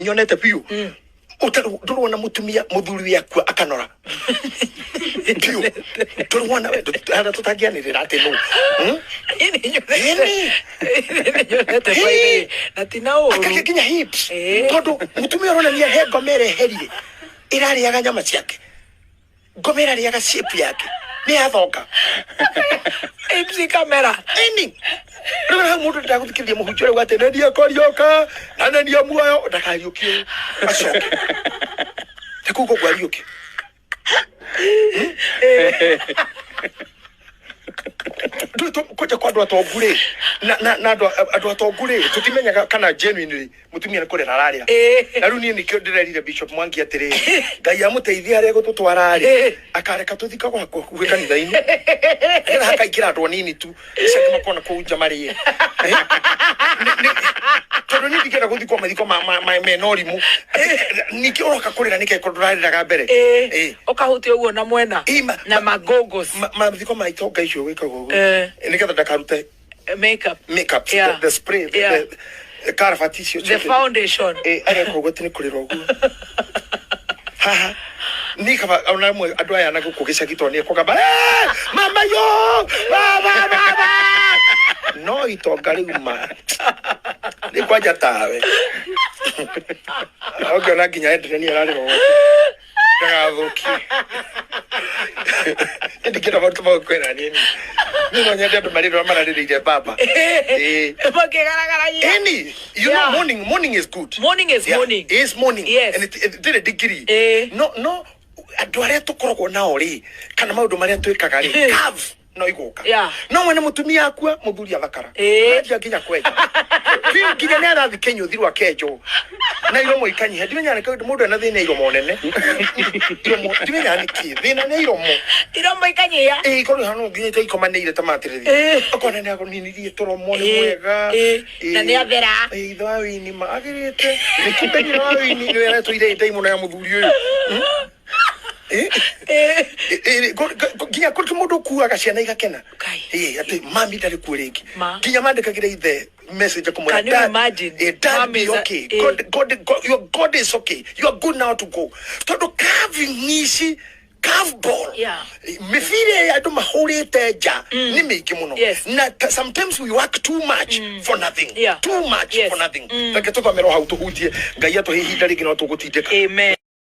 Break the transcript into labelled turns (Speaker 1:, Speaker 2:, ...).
Speaker 1: Nyonete biũ. Ndũrona mũtumia mũthuri akua akanora biũ. Ndũrona we harĩa tũtangĩanĩrĩra atĩ nũ? Hmm? Ĩni.
Speaker 2: Nĩnyonete by the way, na ti na ũru.
Speaker 1: Akagĩa nginya hips.
Speaker 2: Ĩĩ.
Speaker 1: Tondũ mũtumia ũronania he ngoma ĩreherire ĩrarĩaga nyama ciake, ngoma ĩrarĩaga shape yake nĩ yathonga.
Speaker 2: Hips kamera.
Speaker 1: Ĩni, rĩu hau mũndũ ndagũthikĩrĩria mũhunjia ũrĩa atĩ nenie kũriũka na nenie muoyo, ndakariũkie acoke ta kũu koguo ariũke. Ndũĩ kwanja kwa andũ atongu rĩ, na andũ atongu rĩ, tũtimenyaga kana genuinely mũtumia nĩ kũrĩra ararĩra. Na rĩu niĩ nĩkĩo ndĩrerire Bishop Mwangi atĩrĩrĩ, Ngai amũteithie harĩa egũtũtwara rĩ, akareka tũthikagwo hakuhĩ kanitha-inĩ nĩgetha hakaingĩra andũ anini tu, acio angĩ makona kũu nja marĩe. Eh? Tondũ niĩ ndingĩenda gũthikwo mathiko mena ũrimũ. Ningĩ ũroka kũrĩra nĩkĩ angĩkorwo ndũrarĩraga mbere?
Speaker 2: Ĩĩ. Ũkahutia ũguo na mwena.
Speaker 1: Ĩĩ,
Speaker 2: Na magogos.
Speaker 1: Mathiko ma itonga icio gwĩkagwo ũguo nĩgetha ndakarute
Speaker 2: makeup.
Speaker 1: Makeup. The spray, the karabati icio
Speaker 2: the
Speaker 1: ciothe.
Speaker 2: Foundation.
Speaker 1: Eh, ageka ũguo atĩ nĩ kũrĩra ũguo haha niĩ kaba ona rĩmwe andũ aya na gũkũ gĩcagi tondũ nĩ ekũgamba, "Eh, mama yo baba baba," no itonga rĩu ma nĩ kwanja tawe ũngĩona nginya endere nĩ ararĩra ũguo ndagathũkie. Ndingĩenda maũndũ mau kwĩra niĩ niĩ no nyende andũ marĩrĩra mararĩrĩire baba. Ĩĩ.
Speaker 2: Makĩgaragaragia.
Speaker 1: Any, you know, mourning is good.
Speaker 2: Mourning is mourning.
Speaker 1: Is mourning.
Speaker 2: Yes.
Speaker 1: And it ndĩrĩ degree.
Speaker 2: Eh.
Speaker 1: No andũ arĩa tũkoragwo nao rĩ, kana maũndũ marĩa twĩkaga rĩ, curve no igũka. No mwene mũtumia akua, mũthuri athakara. Anjia nginya kwenja. Biũ nginya nĩ arathi kĩnyũthi rwa kenjwo. Na iromo ikanyiha. Ndimenyaga nĩ mũndũ ena thĩna iromo nene. Iromo ndimenyaga nĩ kĩ. Thĩna nĩ iromo.
Speaker 2: Iromo ikanyihia.
Speaker 1: Ĩĩ, ikorwo hano nginya ikomanĩire ta matĩrĩri. Okona nĩ agũninirie tũromo nĩ mwega.
Speaker 2: Na nĩ athera.
Speaker 1: Ĩĩ, ithe wa wini ma agĩrĩte. Nĩ nyina wa wini nĩ aretũire ndaimono ya mũthuri ũyũ. Ĩĩ. Ĩĩ, nginya kũrĩ mũndũ ũkuaga ciana igakena.
Speaker 2: Kai.
Speaker 1: Ĩĩ, atĩ mami ndarĩ kuo rĩngĩ.
Speaker 2: Ma.
Speaker 1: Nginya mandĩkagĩra ithe message kũmwĩra,
Speaker 2: Can you
Speaker 1: "Dad,
Speaker 2: imagine?
Speaker 1: eh, Dad,
Speaker 2: Mom
Speaker 1: be
Speaker 2: is a-
Speaker 1: okay.
Speaker 2: eh.
Speaker 1: God, your God is okay. You are good now to go." Tondũ curving ici, curve ball, mĩbira ĩrĩa andũ mahũrĩte nja nĩ mĩingĩ mũno. Na sometimes we work too much for nothing. Too much for nothing. Reke tũthomere o hau tũhunjie. Ngai atũhe ihinda rĩngĩ no tũgũtindĩka.
Speaker 2: Amen.